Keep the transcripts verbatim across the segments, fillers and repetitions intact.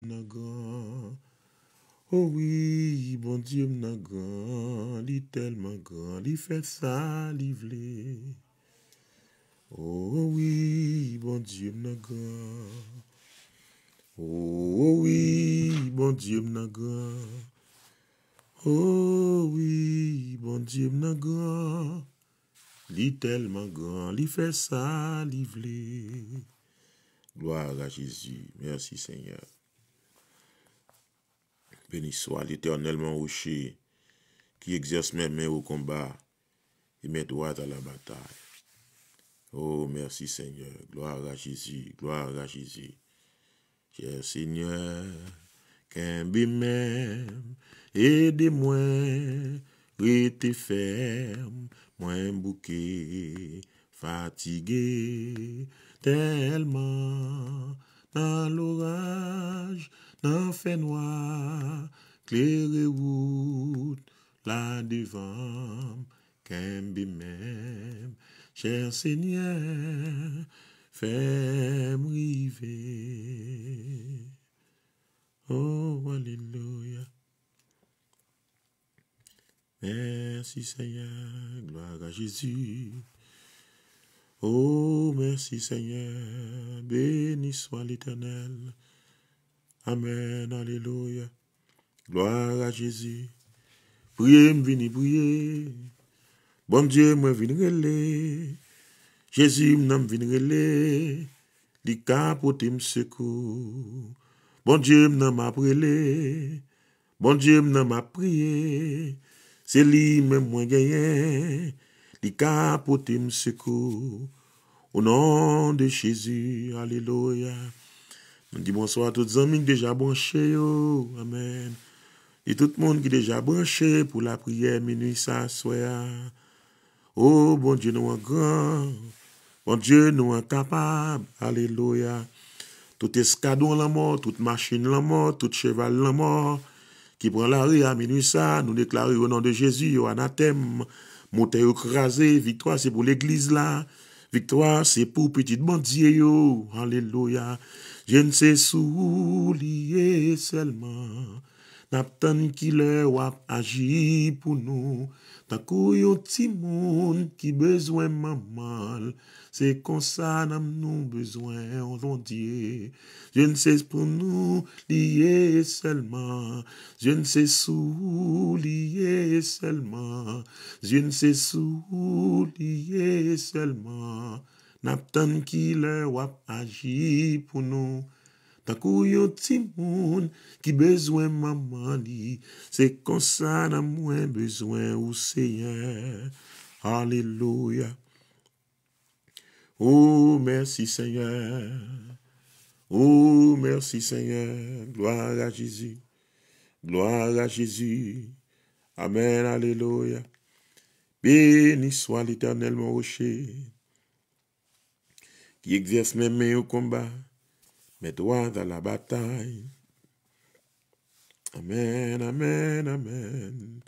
nan gran. O wi, Bondye m nan gran, li tèlman gran, li fè sa li vle. O wi, Bondye m nan gran. O wi, Bondye m nan gran. O wi, Bondye m nan gran. Li tèlman gran, li fè sa li vle. Gloire à Jésus. Merci, Seigneur. Béni soit l'Éternel, mon rocher, qui exerce mes mains au combat et mes doigts à la bataille. Oh, merci, Seigneur. Gloire à Jésus. Gloire à Jésus. Chè Senyè, kenbe men m, ede mwen rete fèm, mwen bouke, fatige tèlman. Nan loraj, nan fènwa, klere wout la devan m, kenbe men m, chè Senyè, fè m rive. Oh, alelouya. Mèsi, Senyè. Glwa a Jezi. Oh, mèsi, Senyè. Beni swa Letènèl. Amèn. Alelouya. Glwa a Jezi. Priye, m vini priye. Bondye, mwen vin rele. Jezi, m nan m vin rele. Li ka pote m sekou. Bondye, m nan m ap rele. Bondye, m nan m ap priye. Se li menm mwen genyen. Li ka pote m sekou. O non de Jezi, alelouya. Nou di bonswa a tout zanmi ki deja branche yo. Amèn. E tout moun ki deja branche pou lapriyè minui sa aswè a. O Bondye nou an gran. Bondye nou an kapab. Alelouya. Tout eskadwon lanmò, tout machin lanmò, tout cheval lanmò ki pran lari a minui sa, nou deklare o non de Jezi, yo anatèm. Motè yo kraze, viktwa se pou legliz la. Viktwa se pou pitit Bondye yo. Alelouya. Je ne sais sou li ye sèlman. N ap tann kilè w ap aji pou nou. Tankou yon timoun ki bezwen manman l. Se konsa nanm nou bezwen w, Bondye. Je ne sais pou nou li ye sèlman. Je ne sais sou li ye sèlman. Je ne sais sou li ye sèlman. N ap tann kilè w ap aji pou nou. Tankou yon timoun ki bezwen manman li. Se konsa nanm mwen bezwen ou, Senyè. Alelouya. Oh, mèsi, Senyè. Oh, mèsi, Senyè. Glwa a Jezi. Glwa a Jezi. Amèn. Alelouya. Beni swa Letènèl, mon rocher, qui exerce mes mains au combat, mes doigts à la bataille. Amèn, amèn, amèn.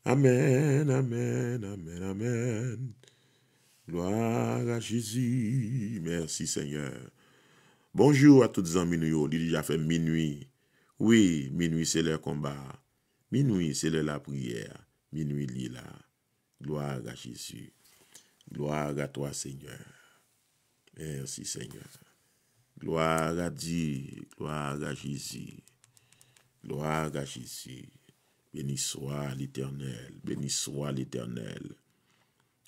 Amèn, amèn, amèn, amèn. Glwa a Jezi. Mèsi, Senyè. Bonjou a tout zanmi nou yo. Li deja fè minui. Wi, minui se lè konba. Minui se lè lapriyè. Minui li la. Gloire à Jésus. Gloire à toi, Seigneur. Merci, Seigneur. Gloire à Dieu. Gloire à Jésus. Gloire à Jésus. Béni soit l'Éternel. Béni soit l'Éternel.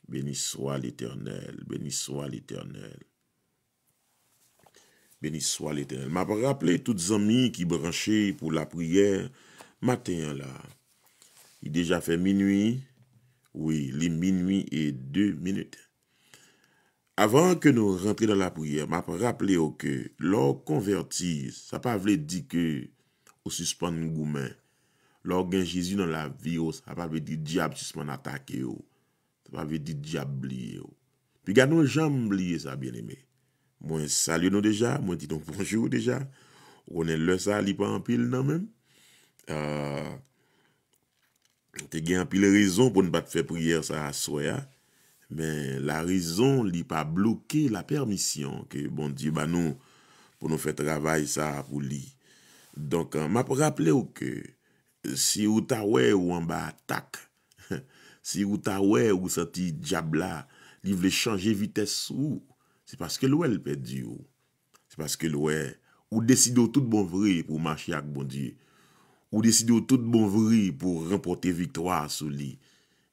Béni soit l'Éternel. Béni soit l'Éternel. Beni swa Letènèl. M ap raple tout zanmi ki branche pou lapriyè maten an la. Li deja fè minui. Wi, li minui e de minit. Avan ke nou rantre nan lapriyè, m ap raple w ke lè w konvèti, sa pa vle di ke ou sispann goumen. Lè w gen Jezi nan lavi w, sa pa vle di dyab sispann atake w. Sa pa vle di dyab bliye w. Piga nou janm bliye sa, byeneme. Mwen salye nou deja, mwen di nou bonjou deja. Ou konnen lè sa, li pa anpil nan menm. Ah, te gen anpil rezon pou n pa t fè priyè sa aswè a. Men larezon, li pa bloke lapèmisyon ke Bondye ba nou pou nou fè travay sa a pou li. Donk, m ap raple w ke si ou ta wè ou anba atak, si ou ta wè ou santi dyab la, li vle chanje vitès sou ou, se paske l wè l pèdi w. Se paske l wè ou deside w tout bon vre pou w mache ak Bondye. Ou deside w tout bon vre pou w ranpòte viktwa sou li.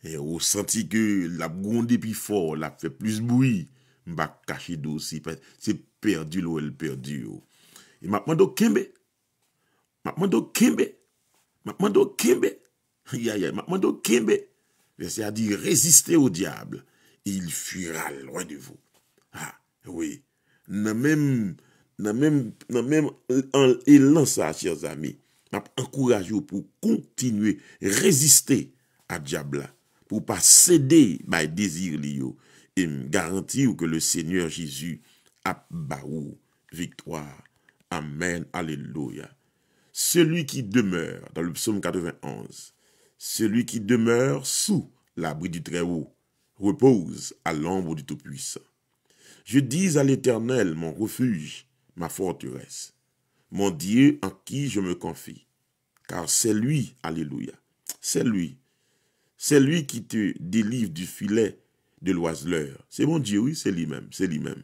E ou santi ke l ap gwonde pi fò, l ap fè plis bri. M pa kache di w, se pè- se pèdi l wè l pèdi w. E m ap mande w kenbe. M ap mande w kenbe. M ap mande w kenbe. Ayayay, m ap mande w kenbe. Vèsè a di, résistez au diable, et il fuira loin de vous. Ah, wi. Nan menm, nan menm, nan menm an- elan sa, chè zanmi, m ap ankouraje w pou w kontinye reziste a dyab la, pou w pa sede bay dezi li yo. E m garanti w ke le Senyè Jezi ap ba ou viktwa. Amèn, alelouya. Celui qui demeure, dans le psaume quatre-vingt-onze, celui qui demeure sous l'abri du Très-Haut repose à l'ombre du Tout-Puissant. Je dis à l'Éternel, mon refuge, ma forteresse, mon Dieu en qui je me confie. Car c'est lui, alléluia, c'est lui, c'est lui qui te délivre du filet de l'oiseleur. Se Bondye, wi, se li menm, se li menm,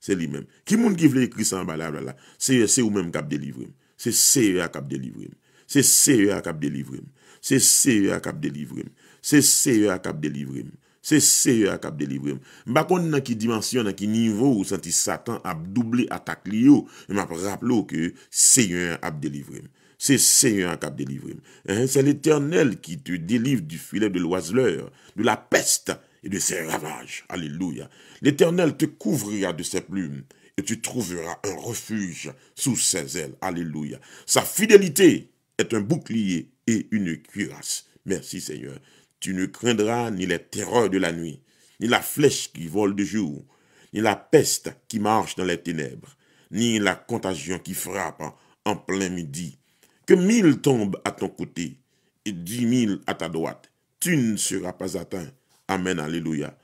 se li menm. Ki moun ki vle ekri sa anba la, la, la? Se, se ou menm k ap delivre m. Se Seyè a k ap delivre m. Se Seyè a k ap delivre m. Se Seyè a k ap delivre m. Se Seyè a k ap delivre m. Se Seyè a k ap delivre m. M pa konn nan ki dimansyon, nan ki nivo ou santi Satan ap double atak li yo, men m ap raple w ke Seyè a ap delivre m. Se Seyè a k ap delivre m. Hein, c'est l'Éternel qui te délivre du filet de l'oiseleur, de la peste et de ses ravages. Alléluia. L'Éternel te couvrira de ses plumes et tu trouveras un refuge sous ses ailes. Alléluia. Sa fidelite est un bouclier et une cuirasse. Merci Seigneur. Tu ne craindras ni les terreurs de la nuit, ni la flèche qui vole de jour, ni la peste qui marche dans les ténèbres, ni la contagion qui frappe en plein midi. Que mille tombent à ton côté et dix mille à ta droite, tu ne seras pas atteint. Amen, alléluia.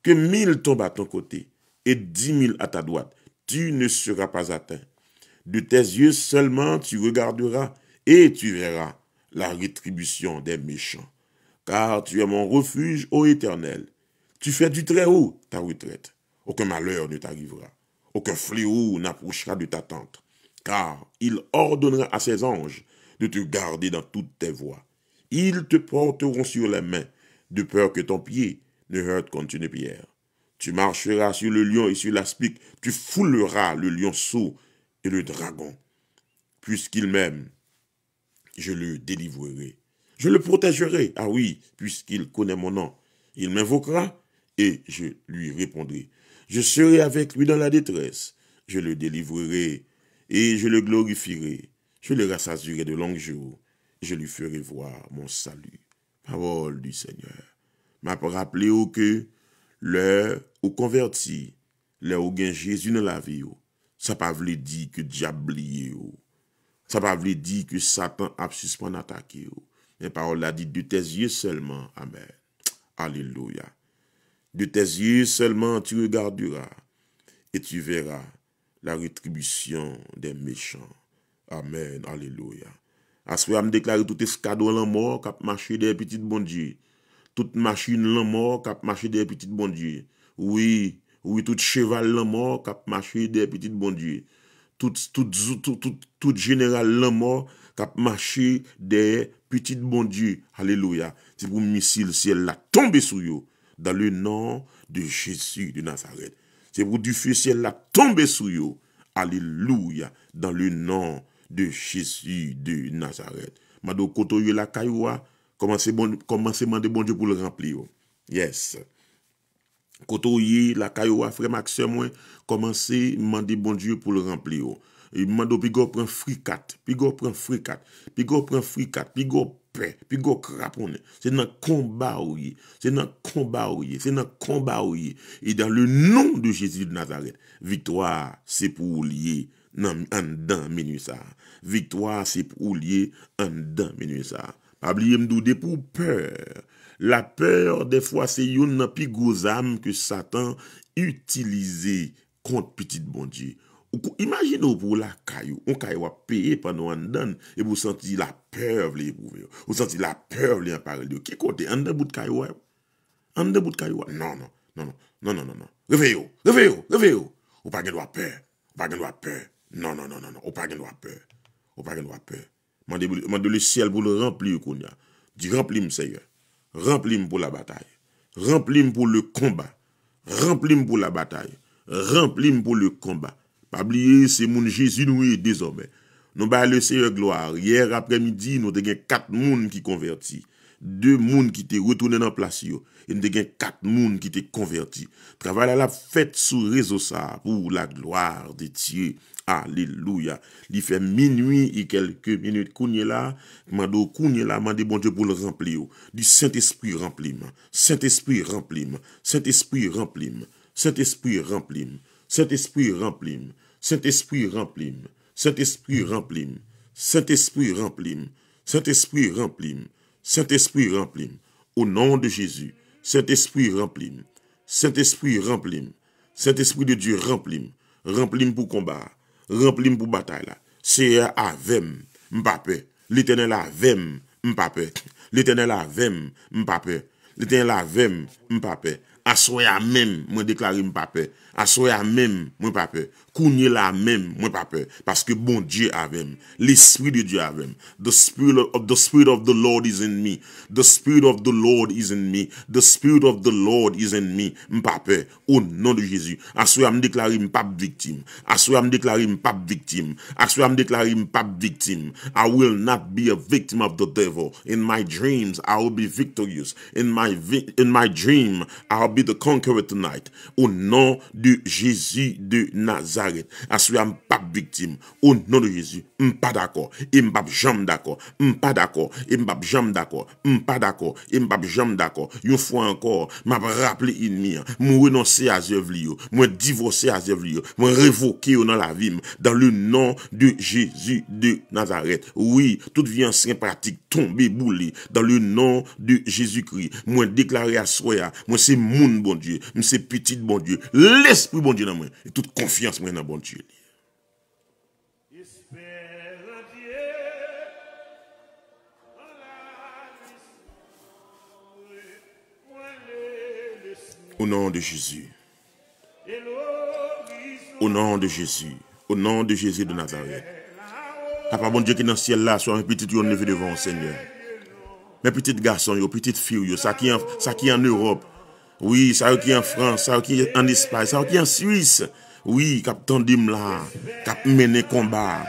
Que mille tombent à ton côté et dix mille à ta droite, tu ne seras pas atteint. De tes yeux seulement tu regarderas et tu verras la rétribution des méchants. Car tu es mon refuge, ô Éternel. Tu fais du Très-Haut ta retraite. Aucun malheur ne t'arrivera. Aucun fléau n'approchera de ta tente. Car il ordonnera à ses anges de te garder dans toutes tes voies. Ils te porteront sur les mains, de peur que ton pied ne heurte contre une pierre. Tu marcheras sur le lion et sur l'aspic, tu fouleras le lionceau et le dragon. Puisqu'il m'aime, je le délivrerai. Je le protégerai, ah oui, puisqu'il connaît mon nom. Il m'invoquera et je lui répondrai. Je serai avec lui dans la détresse. Je le délivrerai et je le glorifierai. Je le rassasierai de longs jours. Je lui ferai voir mon salut. Pawòl di Senyè. M ap raple w ke lè ou konvèti, lè ou gen Jezi nan lavi w, sa pa vle di ke dyab bliye w. Sa pa vle di ke Satan ap sispann atake w. Men pawòl la di, de tes yeux seulement. Amen. Alléluia. De tes yeux seulement tu regarderas et tu verras la rétribution des méchants. Amen. Alléluia. Aswè a, m deklare tout eskadwon lanmò k ap mache dèyè pitit Bondye. Tout machin lanmò k ap mache dèyè pitit Bondye. Wi, wi, tout cheval lanmò k ap mache dèyè pitit Bondye. Tout, tout, tout, tout, tout jeneral lanmò k ap mache dèyè pitit Bondye. Alelouya. Se pou misil syèl la tonbe sou yo. Dans le nom de Jésus de Nazareth. Se pou dife syèl la tonbe sou yo. Alelouya. Dans le nom de Jésus de Nazareth. Mande w kote w ye lakay ou a, kòmanse bon, kòmanse mande Bondye pou l ranpli w. Yes. Kote w ye lakay ou a, frè m ak sè mwen, kòmanse mande Bondye pou l ranpli w. E mande w piga w pran frikat, piga w pran frikat, piga w pran frikat, piga w pè, piga w kraponnen. Se nan konba ou ye, se nan konba ou ye, se nan konba ou ye. E dans le nom de Jésus de Nazareth, viktwa se pou ou l ye nan anndan minwi sa a. Viktwa se pou ou l ye anndan minwi sa a. Pa bliye m di w depi w pè, la peur dèfwa se youn nan pi gwo zam ke Satan itilize kont pitit Bondye. Ou kou- imajine w pou w lakay ou, yon kay w ap peye pandan w anndan l, epi w santi lapè vle epwouve w. Ou santi lapè vle anpare l yo. Ki kote? Anndan bout kay ou a yo? Anndan bout kay ou a? Non, non, non, non, non, non, non, non. Reveye w, reveye w, reveye w. Ou pa gen dwa pè. Ou pa gen dwa pè. Non, non, non, non, non. Ou pa gen dwa pè. Ou pa gen dwa pè. Mande, mande lesyèl pou l ranpli w kounye a. Di, ranpli m, Senyè. Ranpli m pou labatay. Ranpli m pou le konba. Ranpli m pou labatay. Ranpli m pou le konba. Pa bliye, se moun Jezi nou ye dezòmè. Nou bay Lesenyè glwa. Yè aprèmidi, nou te gen kat moun ki konvèti. De moun ki te retounen nan plas yo. E nou te gen kat moun ki te konvèti. Travay la, l ap fèt sou rezo sa a pou la gloire de Dieu. Alelouya. Li fè minui e kèlke minit kounye la. Mande w kounye la, mande Bondye pou l ranpli w. Di, Sentespri, ranpli m. Sentespri, ranpli m. Sentespri, ranpli m. Sentespri, ranpli m. Sentespri, ranpli m. Sentespri, ranpli m. Sentespri, ranpli m. Sentespri, ranpli m. Sentespri, ranpli m. Sentespri, ranpli m. O non de Jezi. Sentespri, ranpli m. Sentespri, ranpli m. Sentespri de Dye, ranpli m. Ranpli m pou konba a. Ranpli m pou batay la. Seyè avè m, m pa pè. Letènèl avè m, m pa pè. Letènèl avè m, m pa pè. Letènèl avè m, m pa pè. Aswè a menm, mwen deklare m pa pè. Aswè a menm, mwen pa pè. Kounye la menm, mwen pa pè. Paske Bondye avè m. Lespri de Dye avè m. The Spirit of, the Spirit of the Lord is in me. The Spirit of the Lord is in me. The Spirit of the Lord is in me. M pa pè. O non de Jezi. Aswè a m deklare m p ap viktim. Aswè a m deklare m p ap viktim. Aswè a m deklare m p ap viktim. I will not be a victim of the devil. In my dreams, I will be victorious. In my vi- in my dream, I will be the conqueror tonight. O non de Jezi de Nazarèt. Aswè a m p ap viktim. O non de Jezi, m pa dakò e m p ap janm dakò. M pa dakò e m p ap janm dakò. M pa dakò e m p ap janm dakò. Yon fwa ankò, m ap raple enmi an. Mwen renonse a zèv li yo. Mwen divòse a zèv li yo. Mwen revoke yo nan lavi m. Dans le nom de Jésus de Nazareth. Wi, tout vye ansyen pratik tonbe, boule. Dans le nom de Jésus-Christ. Mwen deklare aswè a, mwen se moun Bondye. M se pitit Bondye. Lespri Bondye nan mwen. E tout konfyans mwen nan Bondye. Espère en Dieu, dans la misère, moi, le Seigneur. Au nom de Jésus. Au nom de Jésus. Au nom de Jésus de Nazareth. Papa Bondye ki nan syèl la, aswè a men pitit yo leve devan w, Senyè. Men pitit gason yo, pitit fi w yo, sa ki an, sa ki an Ewòp. Wi, sa yo ki an Frans, sa yo ki an Espay, sa yo ki an Swis. Wi, k ap tande m la, k ap mennen konba.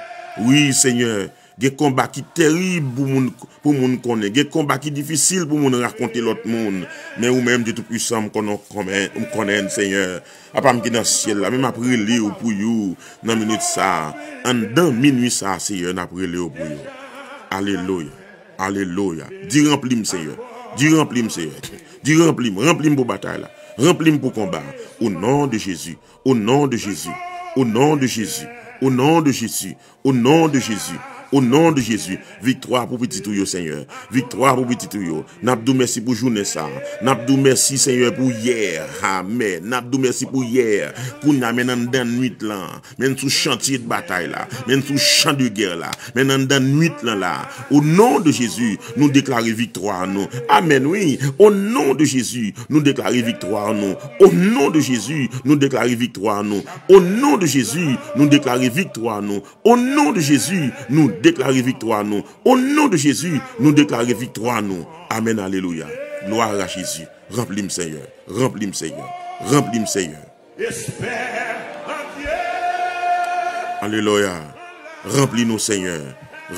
Wi, Senyè, gen konba ki terib pou moun, pou moun konnen. Gen konba ki difisil pou moun rakonte lòt moun. Men ou menm, Dye Toupisan, m konnen, m konnen, Senyè. Papa m ki nan syèl la, men m ap rele w pou yo nan minit sa a. Anndan minui sa a, Senyè, n ap rele w pou yo. Alelouya. Alelouya. Di ranpli m, Senyè. Di ranpli m, Senyè. Di ranpli m. Ranpli m pou batay la. Ranpli m pou konba a. O non de Jezi. O non de Jezi. O non de Jezi. O non de Jezi. O non de Jezi. O non de Jezi. Viktwa pou pitit ou yo, Senyè. Viktwa pou pitit ou yo. N ap di w mèsi pou jounen sa a. N ap di w mèsi, Senyè, pou yè. Amèn. N ap di w mèsi pou yè. Kounye a, men n anndan nwit lan. Men n sou chantye de batay la. Men n sou chan de gè la. Men n anndan nwit lan la. O non de Jezi, nou deklare viktwa nou. Amèn, wi. O non de Jezi, nou deklare viktwa nou. O non de Jezi, nou deklare viktwa nou. O non de Jezi, nou deklare viktwa nou. O non de Jezi, nou deklare viktwa nou. O non de Jezi, nou deklare viktwa nou. Amèn, alelouya. Glwa a Jezi. Ranpli m, Senyè. Ranpli m, Senyè. Ranpli m, Senyè. Espère en Dieu. Alelouya. Ranpli nou, Senyè.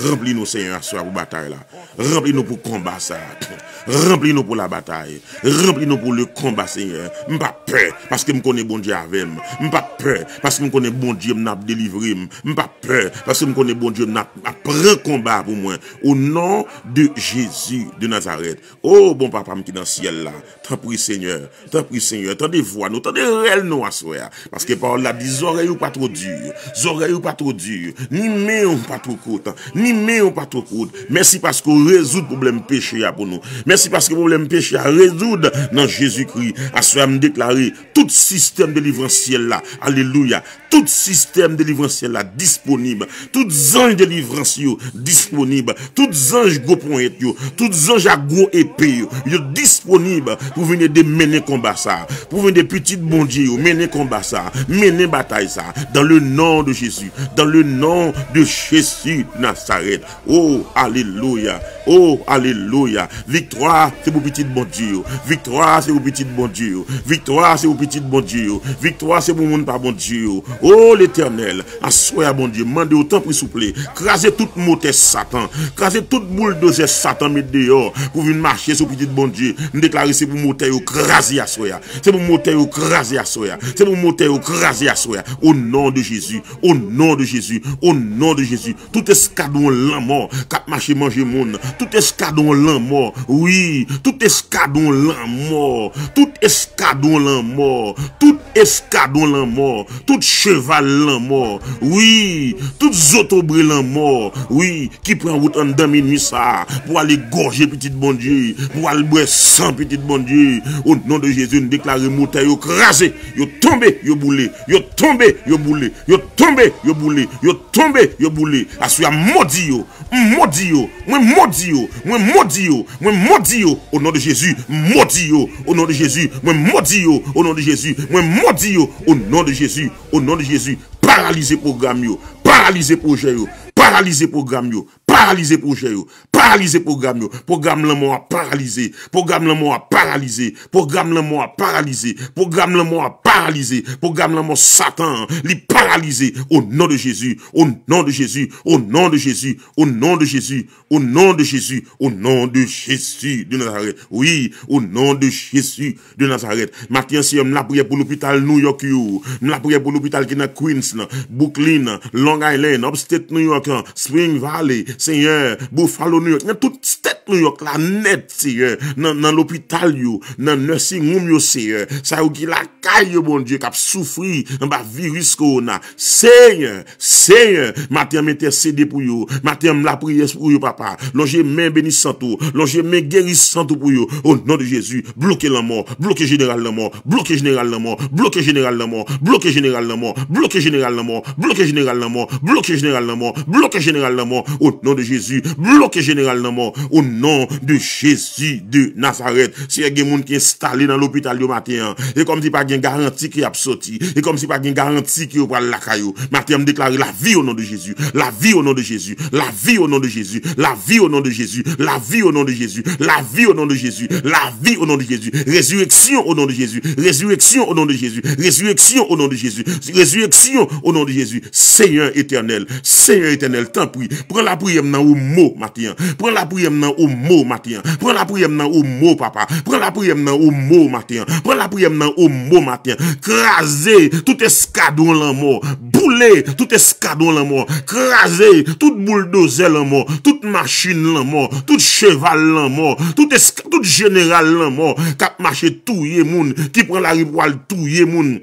Ranpli nou, Senyè, aswè a pou batay la. Ranpli nou pou konba sa a. Ranpli nou pou labatay. Ranpli nou pou le konba, Senyè. M pa pè, paske m konnen Bondye avè m. M pa pè, paske m konnen Bondye m nan ap delivre m. M pa pè, paske m konnen Bondye m nan ap, ap pran konba pou mwen. O non de Jezi de Nazarèt. O bon Papa m ki nan syèl la, tanpri, Senyè, tanpri, Senyè, tande vwa nou, tande rèl nou aswè a. Paske pawòl la di, zòrèy ou pa twò di, zòrèy ou pa twò di, ni men ou pa twò kout, ni Imen ou pa twò kout. Mèsi paske w rezoud pwoblèm peche a pou nou. Mèsi paske pwoblèm peche a rezoud nan Jezikri. Aswè a, m deklare tout sistèm delivransyèl la, alelouya, tout sistèm delivransyèl la disponib. Tout zanj delivrans yo disponib. Tout zanj gwo ponyèt yo, tout zanj ak gwo epe yo, yo disponib pou vin ede mennen konba sa a. Pou vin ede pitit Bondye yo mennen konba sa a, mennen batay sa a. Dans le nom de Jésus, dans le nom de Jésus de Nazareth. Oh, alelouya. Oh, alelouya. Viktwa se pou pitit Bondye yo. Viktwa se pou pitit Bondye yo. Viktwa se pou pitit Bondye yo. Viktwa se pou moun pa Bondye yo. Oh, Letènèl, aswè a, Bondye, m mande w, tanpri, souple, kraze tout motè Satan. Kraze tout bouldozè Satan met deyò pou vin mache sou pitit Bondye. M deklare se pou motè yo kraze aswè a. Se pou motè yo kraze aswè a. Se pou motè yo kraze aswè a. Au nom de Jésus. Au nom de Jésus. Au nom de Jésus. Tout eskadwon lanmò k ap mache manje moun. Tout eskadwon lanmò. Wi. Tout eskadwon lanmò. Tout eskadwon lanmò. Tout eskadwon lanmò. Tout cheval lanmò. Wi. Tout zotobre lanmò. Wi. Ki pran wout anndan minui sa a pou al egòje pitit Bondye, pou al bwè san pitit Bondye. O non de Jezi, n deklare motè yo kraze, yo tonbe, yo boule, yo tonbe, yo boule, yo tonbe, yo boule, yo tonbe, yo boule. Aswè a, m modi yo, m modi yo, mwen modi yo, mwen modi yo, mwen modi yo, o non de Jezi, m modi yo, o non de Jezi, mwen modi yo, o non de Jezi, mwen modi yo, o non de Jezi, o non de Jezi. Paralize pwogram yo, paralize pwojè yo, paralize pwogram yo, paralize pwojè yo, paralize pwogram yo. Pwogram lanmò a paralize, pwogram lanmò a paralize, pwogram lanmò a paralize, pwogram lanmò a paralize, pwogram lanmò Satan an, li paralize, o non de Jezi, o non de Jezi, o non de Jezi, o non de Jezi, o non de Jezi, o non de Jezi de Nazarèt. Wi, o non de Jezi de Nazarèt. Maten an, Seyè, m lapriyè pou lopital New York yo. M lapriyè pou lopital ki nan Queens lan, Brooklyn, Long Island, Upstate New York, Spring Valley, Seyè, Buffalo, New York. Nan tout state New York la nèt, Seyè. Nan, nan lopital yo, nan nursing home yo, Seyè. Sa yo ki lakay yo, Bondye, k ap soufri anba viris kowona. Seyè, Seyè, maten an m entèsede pou yo. Maten an m lapriyè pou yo, papa. Lonje men benisant ou. Lonje men gerisant ou pou yo. O non de Jezi, bloke lanmò. Bloke jeneral lanmò. Bloke jeneral lanmò. Bloke jeneral lanmò. Bloke jeneral lanmò. Bloke jeneral lanmò. Bloke jeneral lanmò. Bloke jeneral lanmò. Bloke jeneral lanmò. O non de Jezi, bloke jeneral lanmò. O non de Jezi de Nazarèt. Seyè, gen moun ki enstale nan lopital yo maten an. E kòmsi pa gen garanti ki ap soti. E kòmsi pa gen garanti ki yo pral lakay yo. Maten an, m deklare lavi o non de Jezi. Lavi o non de Jezi. Lavi o non de Jezi. Lavi o non de Jezi. Lavi o non de Jezi. Lavi o non de Jezi. Lavi o non de Jezi. Rezireksyon o non de Jezi. Rezireksyon o non de Jezi. Rezireksyon o non de Jezi. Rezireksyon o non de Jezi. Seyè Etènèl. Seyè Etènèl, tanpri, pran lapriyè m nan o mo maten an. Pran lapriyè m nan o mo maten an. Pran lapriyè m nan o mo, papa. Pran lapriyè m nan o mo maten an. Pran lapriyè m nan o mo maten an. Kraze tout eskadwon lanmò. Boule tout eskadwon lanmò. Kraze tout bouldozè lanmò. Tout machin lanmò. Tout cheval lanmò. Tout, esk- tout jeneral lanmò k ap mache touye moun, ki pran lari pou al touye moun.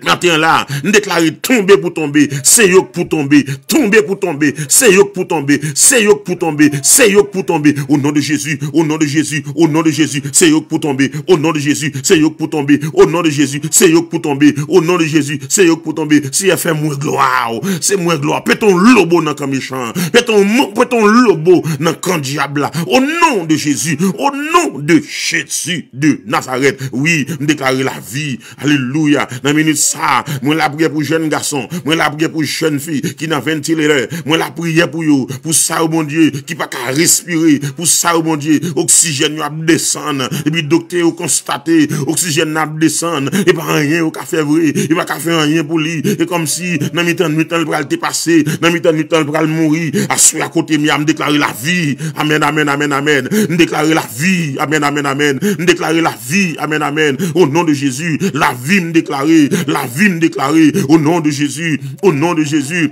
Maten an la, n deklare tonbe pou tonbe, se yo k pou tonbe, tonbe pou tonbe, se yo k pou tonbe, se yo k pou tonbe, se yo k pou tonbe. O non de Jezi, o non de Jezi, o non de Jezi, se yo k pou tonbe, o non de Jezi, se yo k pou tonbe, o non de Jezi, se yo k pou tonbe, o non de Jezi, se yo k pou tonbe. Seyè, fè m wè glwa w, se m wè glwa w. Pete yon lobo nan kan mechan, pete yon, pete yon lobo nan kan dyab la. O non de Jezi, o non de Jezi de Nazarèt. Wi, m deklare lavi. Alelouya. Nan minit sa a, mwen lapriyè pou jèn gason, mwen lapriyè pou jèn fi ki nan ventilatè. Mwen lapriyè pou yo, pou sa yo, Bondye, ki pa ka respire, pou sa yo, Bondye, oksijèn yo ap desann. Epi doktè yo konstate oksijèn nan ap desann. E pa anyen yo ka fè vre. E pa ka fè anyen pou li. E kòmsi nan mitan nwit lan, l pral depase. Nan mitan nwit lan, l pral mouri. Aswè a, kote m ye a, m deklare lavi. Amèn, amèn, amèn, amèn. M deklare lavi. Amèn, amèn, amèn. M deklare lavi. Amèn, amèn. O non de Jezi, lavi m deklare. Lavi m deklare. O non de Jezi. O non de Jezi.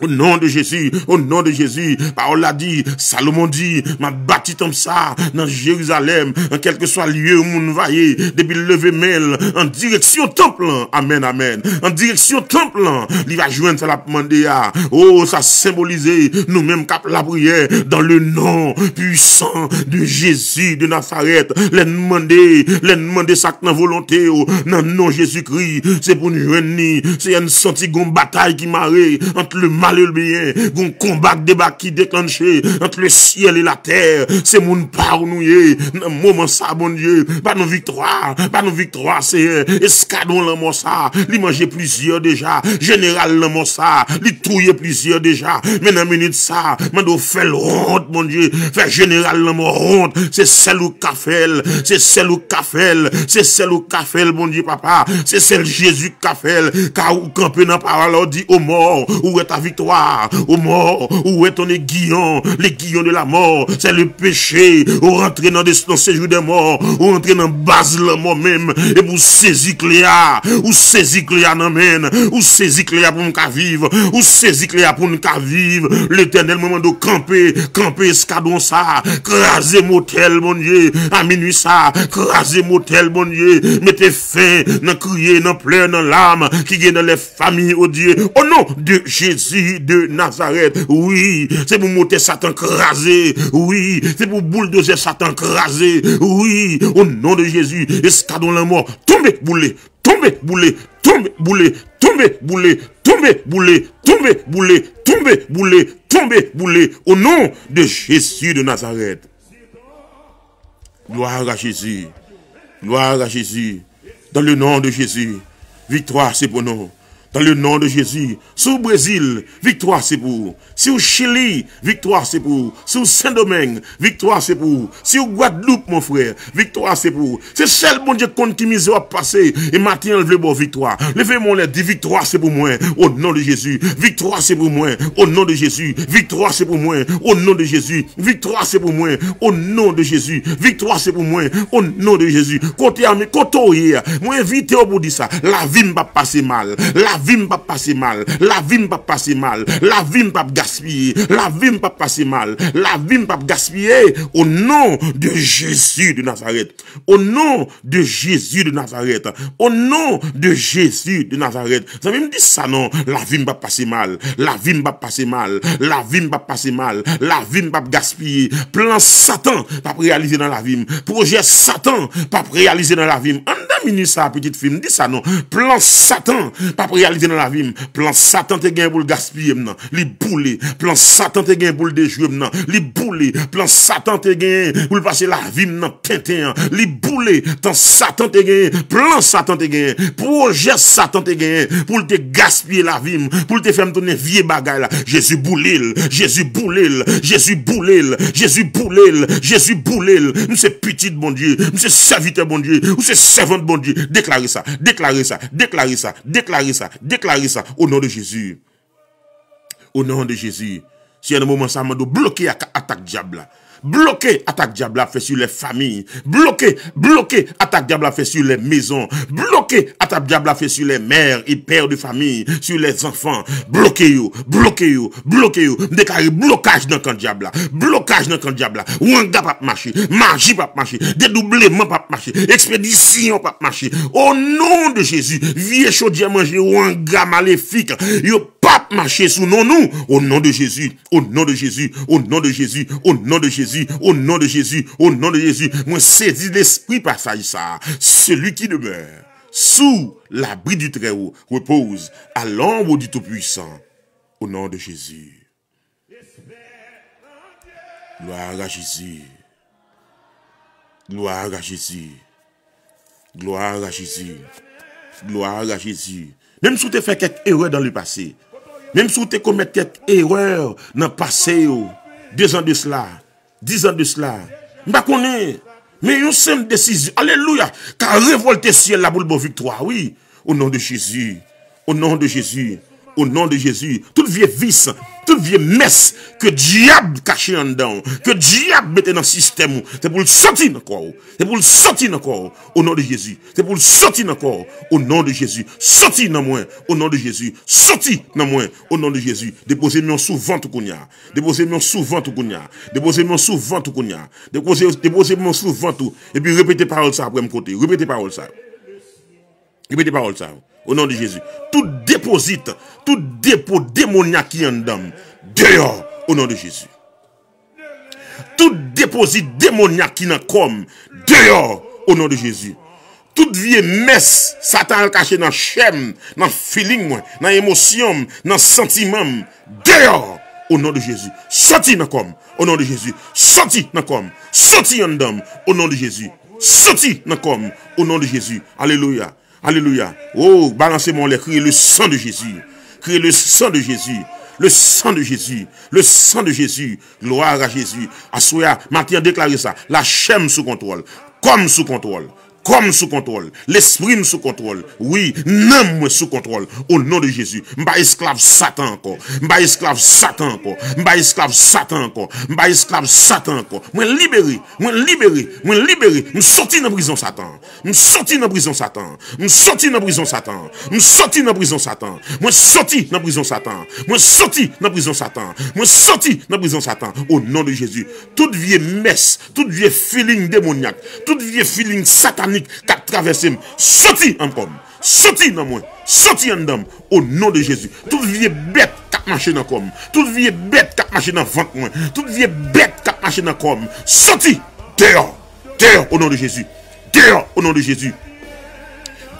Au nom de Jésus, au nom de Jésus, pawòl la di, Salomon di, m ap bati tanp sa nan Jerizalèm, an kèlkeswa lye yon moun va ye, depi l leve men l an direksyon tanp lan, amèn, amèn, an direksyon tanp lan, li va jwenn sa l ap mande a. O, sa senbolize nou menm k ap lapriyè dans le nom puissant de Jésus de Nazareth. Lè n mande, lè n mande sa k nan volonte w, nan non Jezikri, se pou n jwenn li. Seyè, n santi gon batay ki mare ant le mal et le bien, gon konba k deba-, ki deklanche ant le ciel et la terre. Se moun pa w nou ye nan moman sa, Bondye. Ba nou viktwa, ba nou viktwa, Seyè. Eskadwon lanmò sa, li manje plizyè deja. Jeneral lanmò sa, li touye plizyè deja. Men nan minit sa, mande w fè l wont, Bondye. Fè jeneral lanmò wont. Se sèl ou k ka fè l. Se sèl ou k ka fè l. Se sèl ou k ka fè l, Bondye papa. Se sèl Jezi k ka fè l. Ka ou kanpe nan pawòl la, ou di, o mò, où est ta victoire? O mò, où est ton aiguillon? L'aiguillon de la mort, c'est le péché. Ou rantre nan, nan séjour des morts. Ou rantre nan baz lanmò menm. Epi ou sezi kle a. Ou sezi kle a nan men. Ou sezi kle a pou m ka viv. Ou sezi kle a pou n ka viv. Letènèl, mwen mande w kanpe, kanpe eskadwon sa. Kraze motèl, Bondye. A minwi sa, kraze motèl, Bondye. Mete fen nan kriye, nan plè, nan lam ki gen nan lè fanmi, o Dye, o non de Jezi de Nazarèt. Wi, se pou motè Satan kraze. Wi, se pou bouldozè Satan kraze. Wi, o non de Jezi, eskadwon lanmò, tonbe, boule, tonbe, boule, tonbe, boule, tonbe, boule, o non de Jezi de Nazarèt. Gloire à Jésus. Gloire à Jésus. Dans le nom de Jésus, viktwa se pou nou. Dans le nom de Jésus, si w Brezil, viktwa se pou ou. Si w Chili, viktwa se pou ou. Si w Sendomeng, viktwa se pou ou. Si w Gwadloup, mon frè, viktwa se pou ou. Se sèl Bondye k konn ki mizè w ap pase. E maten an, l vle ba w viktwa. Leve men w anlè, di, viktwa se pou mwen, o non de Jezi. Viktwa se pou mwen, o non de Jezi. Viktwa se pou mwen, o non de Jezi. Viktwa se pou mwen, o non de Jezi. Viktwa se pou mwen, o non de Jezi. Kote a, men kote w ye a, mwen envite w pou di sa. Lavi m p ap pase mal. Lavi m p ap pase mal. Lavi m p ap pase mal. Lavi m p ap gaspiye. Lavi m p ap pase mal. Lavi m p ap gaspiye. O non de Jezi de Nazarèt. O non de Jezi de Nazarèt. O non de Jezi de Nazarèt. Zanmi m, di sa non. Lavi m p ap pase mal. Lavi m p ap pase mal. Lavi m p ap pase mal. Lavi m p ap gaspiye. Plan Satan p ap reyalize nan lavi m. Pwojè Satan p ap reyalize nan lavi m. Anndan minit sa, pitit fi m, di sa non. Plan Satan p ap reyalize nan lavi m. Plan Satan te gen pou l gaspiye m nan, li boule. Plan Satan te gen pou l dejwe m nan, li boule. Plan Satan te gen pou l pase lavi m nan tenten an, li boule. Tan Satan te gen, plan Satan te gen, pwojè Satan te gen pou l te gaspiye lavi m, pou l te fè m tounen vye bagay la. Jezi boule l, Jezi boule l, Jezi boule l, Jezi boule l, Jezi boule l. M se pitit Bondye, m se sèvitè Bondye, ou se sèvant Bondye. Deklare sa, deklare sa, deklare sa, deklare sa, deklare sa, o non de Jezi. O non de Jezi. Seyè, nan moman sa, mande w bloke ak atak dyab la. Bloke atak dyab la ap fè sou lè fanmi. Bloke, bloke atak dyab la ap fè sou lè mezon. Bloke atak dyab la ap fè sou lè mè e pè de fanmi, sou lè zanfan. Bloke yo, bloke yo, bloke yo. M deklare blokaj nan kan dyab la. Blokaj nan kan dyab la. Wanga p ap mache. Maji p ap mache. Dedoubleman p ap mache. Ekspedisyon p ap mache. O non de Jezi, vye chodyè manje wanga malefik yo p ap mache sou non nou. O non de Jezi, o non de Jezi, o non de Jezi, o non de Jezi, o non de Jezi, o non de Jezi. Mwen sezi lespri pasaj sa. Celui qui demeure sous l'abri du Très-Haut repose à l'ombre du Tout-Puissant. Au nom de Jésus. Gloire à Jésus. Gloire à Jésus. Gloire à Jésus. Gloire à Jésus. Menm si w te fè kèk erè dans le passé, menm si w te komèt kèk erè nan pase yo, dezan de sila, dizan de sila, m pa konnen, men yon senp desizyon, alelouya, ka revòlte syèl la pou l ba w viktwa, wi. O non de Jezi. O non de Jezi. O non de Jezi. Tout vye vis, Tout vye mès ke dyab kache anndan w, ke dyab mete nan sistèm ou, se pou l soti nan kò w. Se pou l soti nan kò w, o non de Jezi. Se pou l soti nan kò w, o non de Jezi. Soti nan mwen, o non de Jezi. Soti nan mwen, o non de Jezi. Depoze men w sou vant ou kounye a. Depoze men w sou vant ou kounye a. Depoze men w sou vant ou kounye a. Depoze, depoze men w sou vant ou. Epi repete pawòl sa apre m kote. Repete pawòl sa. Repete pawòl sa yo. O non de Jezi. Tout depozit, tout depo demonyak ki anndan m, deyò, o non de Jezi. Tout depozit demonyak ki nan kò m, deyò, o non de Jezi. Tout vye mès Satan al kache nan chè m, nan feeling mwen, nan emosyon m, nan santiman m, deyò, o non de Jezi. Soti nan kò m, o non de Jezi. Soti nan kò m. Soti anndan m, o non de Jezi. Soti nan kò m, o non de Jezi. Alelouya. Alelouya. Oh, balanse men w anlè, kriye le sang de Jésus. Kriye le sang de Jésus. Le sang de Jésus. Le sang de Jésus. Gloire à Jésus. Aswè a, maten an deklare sa. Lachè m sou kontwòl. Kò m sou kontwòl. Kò m sou kontwòl. Lespri m sou kontwòl. Wi, nanm mwen sou kontwòl. O non de Jezi. M pa esklav Satan ankò. M pa esklav Satan ankò. M pa esklav Satan ankò. M pa esklav Satan ankò. Mwen libere. Mwen libere. Mwen libere. M soti nan prizon Satan. M soti nan prizon Satan. M soti nan prizon Satan. M soti nan prizon Satan. Mwen soti nan prizon Satan. Mwen soti nan prizon Satan. Mwen soti nan prizon Satan. O non de Jezi. Tout vye mès, tout vye feeling demonyak, tout vye feeling satanik k ap travèse m, soti nan kò m. Soti nan mwen. Soti anndan m. O non de Jezi. Tout vye bèt k ap mache nan kò m. Tout vye bèt k ap mache nan vant mwen. Tout vye bèt k ap mache nan kò m. Soti deyò. Deyò, o non de Jezi. Deyò, o non de Jezi.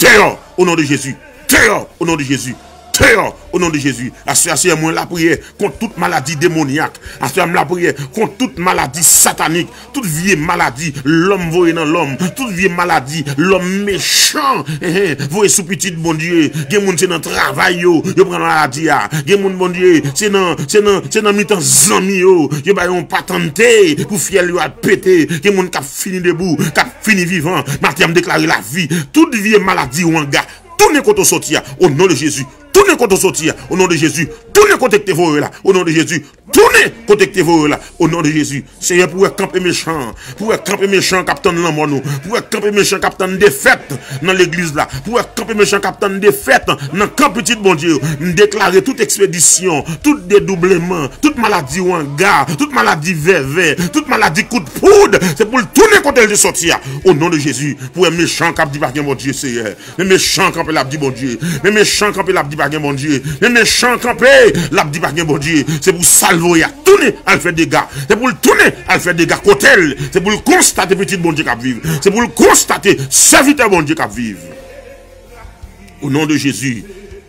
Deyò, o non de Jezi. Deyò, o non de Jezi. Deyò, o non de Jezi. Aswè a, Seyè, mwen lapriyè kont tout maladi demonyak. Aswè a, m lapriyè kont tout maladi satanik. Tout vye maladi lòm voye nan lòm. Tout vye maladi lòm mechan, enhen, voye sou pitit Bondye. Gen moun se nan travay yo, yo pran maladi a. Gen moun, Bondye, se nan, se nan, se nan mitan zanmi yo, yo ba yo yon patante pou fyèl yo al pete. Gen moun k ap fini debou, k ap fini vivan. Maten an, m deklare lavi. Tout vye maladi wanga, tounen kote w soti a, o non de Jezi. Tounen kote w soti a, o non de Jezi. Tounen kote k te voye w la, o non de Jezi. Tounen kote k te voye w la, o non de Jezi. Seyè, pou wè kanpe mechan an, pou wè kanpe mechan k ap tann lanmò nou, pou wè kanpe mechan k ap tann defèt nan legliz la, pou wè kanpe mechan k ap tann defèt nan kan pitit Bondye yo. M deklare tout ekspedisyon, tout dedoubleman, tout maladi wanga, tout maladi vèvè, tout maladi kout poud, se pou l tounen kote l te soti a. O non de Jezi, pou wè mechan k ap di pa gen Bondye, Seyè. Men mechan kanpe, l ap di Bondye. Men mechan kanpe, l ap di pa gen Bondye. Men mechan kanpe, l ap di pa gen Bondye. Se pou sa l voye a tounen al fè dega. Se pou l tounen al fè dega kote l. Se pou l konstate pitit Bondye k ap viv. Se pou l konstate sèvitè Bondye k ap viv. O non de Jezi.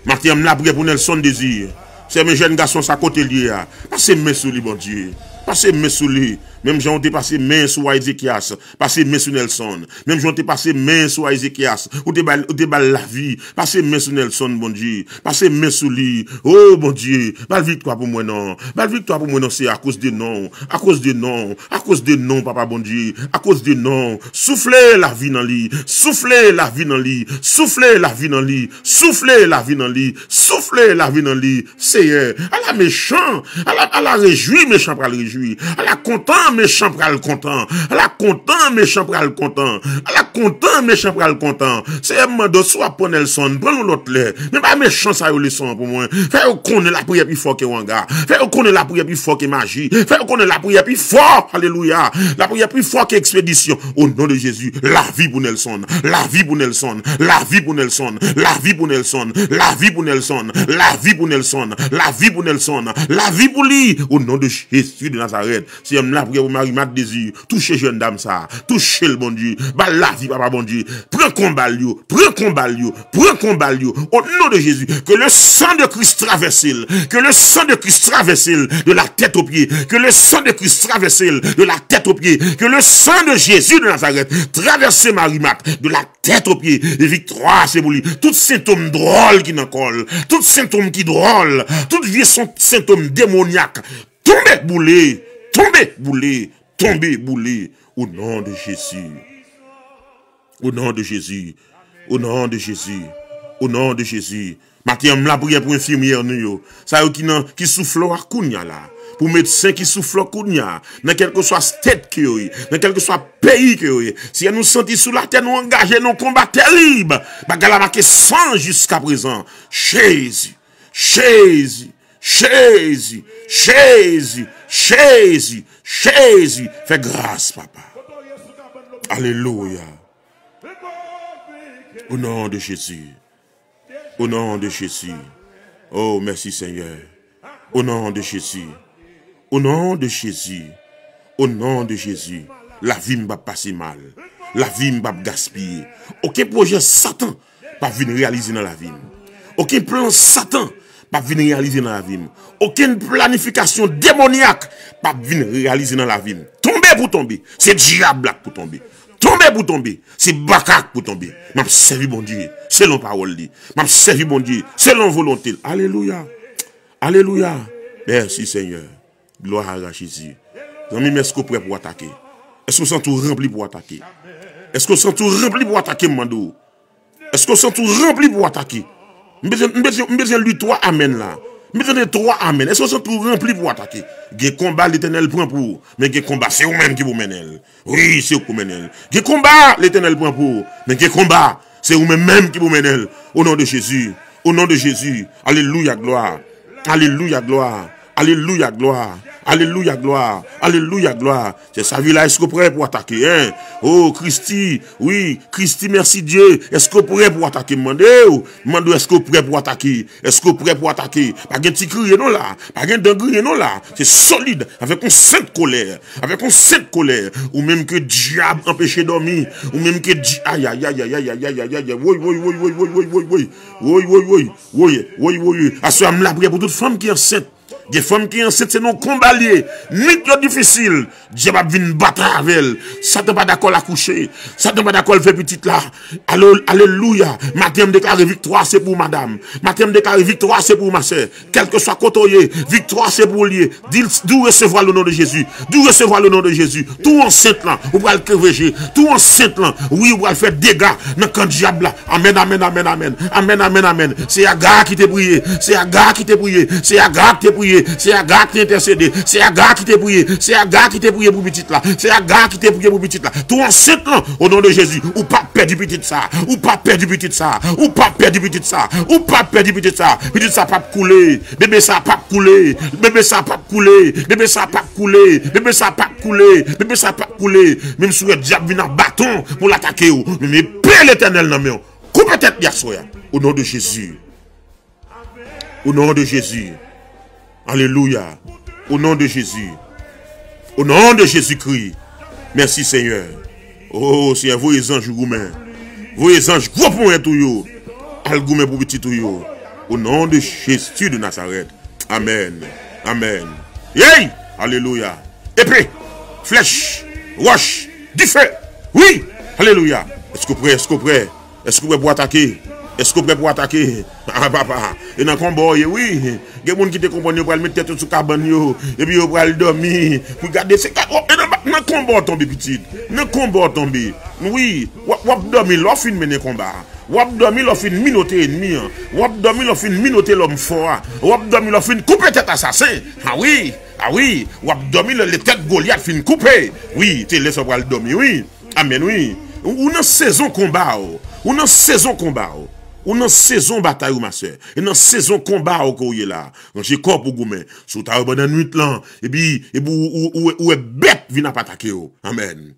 Maten an, m lapriyè pou Nelson Désir. Sè, men jèn gason sa kote l ye a. Pase men sou li, Bondye. Pase men sou li. Menm jan w te pase men sou wa Ezekyas. Pase men sou Nelson. Menm jan w te pase men sou Ezekyas, ou te ba l, ou te ba l lavi. Pase men sou Nelson, Bondye. Pase men sou li. O Bondye, ba l viktwa pou mwen non. Ba l viktwa pou mwen non, se akoz de non w. Akoz de non w. Akoz de non w, Papa Bondye. Akoz de non w. Soufle lavi nan li. Soufle lavi nan li. Soufle lavi nan li. Soufle lavi nan li. Soufle lavi nan li. Seyè, ala mechan, ala, ala rejwi mechan pral rejwi, ala kontan mechan pral kontan, ala kontan mechan pral kontan, ala kontan mechan pral kontan. Seyè, m mande w, si w ap pran Nelson, pran l yon lòt lè. Men bay mechan sa yo leson an pou mwen. Fè yo konnen lapriyè pi fò ke wanga. Fè yo konnen lapriyè pi fò ke maji. Fè yo konnen lapriyè pi fò, alelouya, lapriyè pi fò ke ekspedisyon. O non de Jezi, lavi pou Nelson, lavi pou Nelson, lavi pou Nelson, lavi pou Nelson, lavi pou Nelson, lavi pou Nelson, lavi pou Nelson, lavi pou li, o non de Jezi de Nazarèt. Seyè, m lapriyè pou Marie Marthe Désir, touche jèn dam sa, touche l, Bondye, ba l lavi, Papa Bondye, pran konba l yo, pran konba l yo, pran konba l yo, o non de Jezi, que le sang de Christ traverse l, que le sang de Christ traverse l, de la tête aux pieds, que le sang de Christ traverse l, de la tête aux pieds, que le sang de Jésus de Nazareth traverse Marie Marthe, de la tête aux pieds. E viktwa se pou li. Tout sentòm dwòl ki nan kò l, tout sentòm ki dwòl, tout vye son, sentòm demonyak, tonbe boule, tonbe boule, tonbe boule. O non de Jezi. O non de Jezi. O non de Jezi. O non de Jezi. Maten an, m lapriyè pou enfimyè nou yo. Sa yo ki nan, ki sou flò a kounya la. Pou medsen ki sou flò kounya. Nan kèlkeswa state ke yo ye. Nan kèlkeswa peyi ke yo ye. Seyè, nou santi sou latè, nou angaje nan konba terib. Bagay la make san jiskaprezan. Jezi. Jezi. Jezi. Jezi. Jezi. Jezi. Fè gras, papa. Alelouya. Au nom de Jésus. Au nom de Jésus. Oh, mèsi, Senyè. Au nom de Jésus. Au nom de Jésus. Au nom de Jésus. Lavi m p ap pase mal. Lavi m p ap gaspiye. Okenn pwojè Satan p ap vin reyalize nan lavi m. Okenn plan Satan p ap vin reyalize nan lavi m. Okenn planifikasyon demonyak p ap vin reyalize nan lavi m. Tonbe pou tonbe. Se dyab la k pou tonbe. Tonbe pou tonbe. Se baka k pou tonbe. M ap sèvi Bondye selon pawòl li. M ap sèvi Bondye selon volonte l. Alelouya. Alelouya. Mèsi, Senyè. Glwa a Jezi. Zanmi m, èske w prè pou atake? Èske w santi w ranpli pou atake? Èske w santi w ranpli pou atake, m mande w? Èske w santi w ranpli pou atake? M bezwen, m bezwen, m bezwen li twa amèn la. M bezwen tande twa amèn. Èske w santi w ranpli pou atake? Gen konba Letènèl pran pou ou, men gen konba se ou menm ki pou mennen l. Wi, se ou ki pou mennen l. Gen konba Letènèl pran pou ou, men gen konba se ou menm menm ki pou mennen l. O non de Jezi. O non de Jezi. Alelouya, glwa. Alelouya, glwa. Alelouya, glwa. Alelouya, glwa. Alelouya, glwa. Se sa vi la, èske w prè pou atake, en? O, Kristi, wi, Kristi, mèsi Dye, èske w prè pou atake? M mande w, m mande w, èske w prè pou atake? Èske w prè pou atake? Pa gen ti kriye non la, pa gen dan griyen non la. Se solid, avèk yon sent kolè, avèk yon sent kolè. Ou menm ke dyab anpeche dòmi, ou menm ke di, ayayayayayayayayay, woy, woy, woy, woy, woy, woy, woy, woy, woy, woy, woy, woy, woy, woy, woy, woy, woy. Aswè a m lapriyè pou tout fanm ki ansent. Gen fanm ki ansent, se nan konba l ye. Nwit yo difisil. Dyab ap vin batay avè l. Satan pa dakò l akouche. Satan pa dakò l fè pitit la. Alo, alelouya. Maten an, m deklare viktwa se pou ou, madanm. Maten an, m deklare viktwa se pou ou, masè. Kèlkeswa kote w ye, viktwa se pou ou l ye. Di l, di w resevwa l o non de Jezi. Di w resevwa l o non de Jezi. Tou ansent lan, ou pral kreveje. Tou ansent lan, wi, ou pral fè dega nan kan dyab la. Amèn, amèn, amèn, amèn. Amèn, amèn, amèn. Se Aga ki te priye. Se Aga ki te priye. Se Aga ki te priye. Se Aga ki te entèsede. Se Aga ki te priye. Se Aga ki te priye pou pitit la. Se Aga ki te priye pou pitit la. Tou ansent lan, o non de Jezi, ou p ap pèdi pitit sa. Ou p ap pèdi pitit sa. Ou p ap pèdi pitit sa. Ou p ap pèdi pitit sa. Pitit sa p ap koule. Bebe sa p ap koule. Bebe sa p ap koule. Bebe sa p ap koule. Bebe sa p ap koule. Bebe sa p ap koule. Menm si w wè dyab vin ak baton pou l atake w, men epe Letènèl nan men w. Koupe tèt li aswè a. O non de Jezi. O non de Jezi. Alelouya. O non de Jezi. O non de Jezikri. Mèsi, Senyè. O, Senyè, voye zanj ou goumen. Voye zanj gwo ponyèt ou yo. Al goumen pou pitit ou yo. O non de Jezi de Nazarèt. Amèn. Amèn. Yey! Alelouya. Epe, flèch, wòch, dife. Wi! Alelouya. Èske w prè? Èske w prè? Èske w prè pou atake? Èske w prè pou atake? A, papa. E nan konba w ye, wi. Gen moun ki te konprann yo pral met tèt yo sou kabann yo. Epi yo pral dòmi. Pou gade, se ka, o, e nan, nan konba w tonbe, pitit. Nan konba w tonbe. Wi. W ap, w ap dòmi lè w fin mennen konba a. W ap dòmi lè w fin minote ènmi an. W ap dòmi lè w fin minote lòm fò a. W ap dòmi lè w fin koupe tèt asasen. A wi. A wi. W ap dòmi lè, lè tèt Golyat fin koupe. Wi. Se lè sa w pral dòmi, wi. Amèn, wi. Ou, ou nan sezon konba w. Ou nan sezon konba w. Ou nan sezon batay ou, masè. E nan sezon konba w ke w ye la. Ranje kò w pou goumen. Si w ta wè pandan nwit lan, epi, epi ou, ou, ou, ou wè bèt vin ap atake w. Amèn.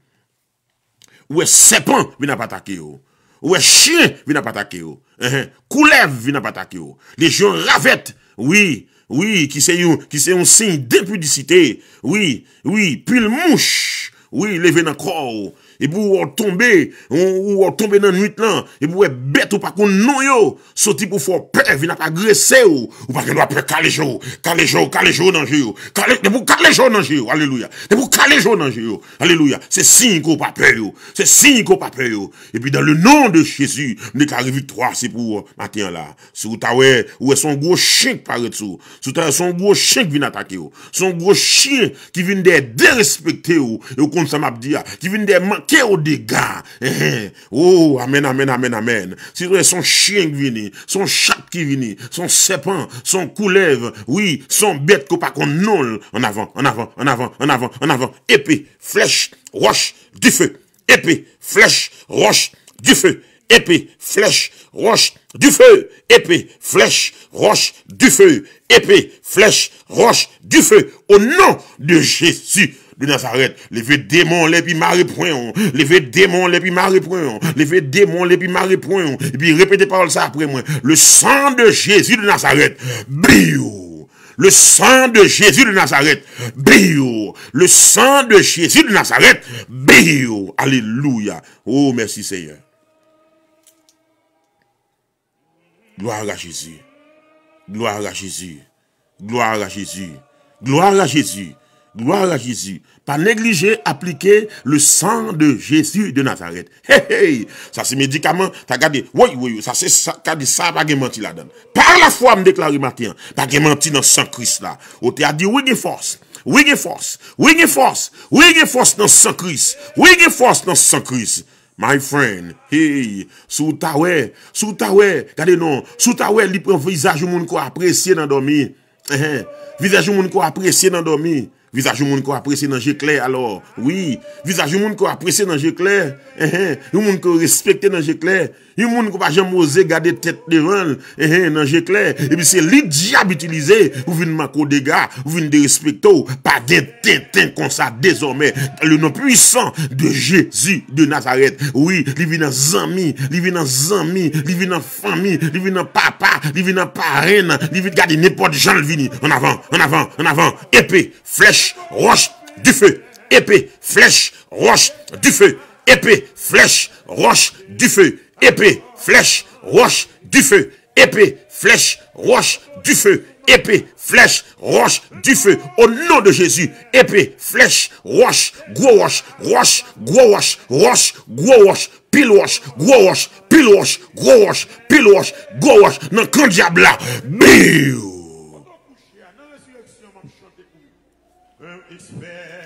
Ou wè sèpan vin ap atake w. Ou wè chen vin ap atake w. Enhen. Koulèv vin ap atake w. Lejyon ravèt, wi, wi, ki se yon, ki se yon siy denpidisite. Wi, wi, pil mouch, wi, leve nan kò w. Epi ou wè w tonbe, ou, ou wè w tonbe nan nwit lan. Epi ou wè bèt ou pa konn non yo. Soti pou fè w pè, vin ap agrese w. Ou pa gen dwa pè, kale je w, kale je w, kale je w nan je yo. Kale, depi w kale je w nan je yo, alelouya. Depi w kale je w nan je yo, alelouya. Se siy ke w pa pè yo. Se siy ke w pa pè yo. Epi dans le nom de Jésus, m deklare viktwa se pou ou maten an la. Si w ta wè, ou wè se yon gwo chen k parèt sou ou. Si w ta wè se yon gwo chen k vin atake w. Se yon gwo chen ki vin dèyè derespekte w. E w konn sa m ap di a. Ki vin dèyè man-, ke w dega. Enhen. Oh, amèn, amèn, amèn, amèn. Si se yon chen ki vini, se yon chat ki vini, se yon sèpan, se yon koulèv, wi, se yon bèt ke w pa konn non l. Annavan, annavan, annavan, annavan, annavan. Epe, flèch, wòch, dife. Epe, flèch, wòch, dife. Epe, flèch, wòch, dife. Epe, flèch, wòch, dife. Epe, flèch, wòch, dife. O non de Jezi de Nazarèt, leve demon lè pi mare pwen w. Leve demon lè pi mare pwen w. Leve demon lè pi mare pwen w. Epi repete pawòl sa apre mwen. Le sang de Jésus de Nazareth, biw. Le sang de Jésus de Nazareth, biw. Le sang de Jésus de Nazareth, biw. Alelouya. Oh, mèsi Seyè. Gloire à Jésus. Gloire à Jésus. Gloire à Jésus. Gloire à Jésus. Gloire à Jésus. Pa neglije aplike le sang de Jésus de Nazareth. Hey, hey! Sa se medikaman. Ta gade. Woy, woy, woy. Sa se sa. Gade sa, pa gen manti ladan. Par la foi, m deklare maten an. Pa gen manti nan san Kris la. Ote a di, wi, gen fòs. Wi, gen fòs. Wi, gen fòs. Wi, gen fòs nan san Kris. Wi, gen fòs nan san Kris. My friend, hey, si w ta wè, si w ta wè, gade non, si w ta wè li pran vizaj yon moun ke w apresye nan dòmi. Enhen. Vizaj yon moun ke w apresye nan dòmi. Vizaj yon moun ke w apresye nan je klè, alò. Wi, vizaj yon moun ke w apresye nan je klè. Enhen. Yon moun ke w respekte nan je klè. Yon moun ke w pa janm oze gade tèt devan l. Enhen, nan je klè. Epi se li dyab itilize pou vin manke w dega, pou vin derespekte w. Pa gen tenten konsa dezòmè. Le nom puissant de Jésus de Nazareth. Wi, li vin nan zanmi, li vin nan zanmi, li vin nan fanmi, li vin nan papa, li vin nan parenn, li vin gade nenpòt jan l vini. Annavan, annavan, annavan. Epe, flèch, wòch, dife. Epe, flèch, wòch, dife. Epe, flèch, wòch, dife. Epe, flèch, wòch, dife. Epe, flèch, wòch, dife. Epe, flèch, wòch, dife. O non de Jezi. Epe, flèch, wòch, gwo wòch, wòch, gwo wòch, wòch, gwo wòch, pil wòch, gwo wòch, pil wòch, gwo wòch, pil wòch, gwo wòch, nan kan dyab la. Biw!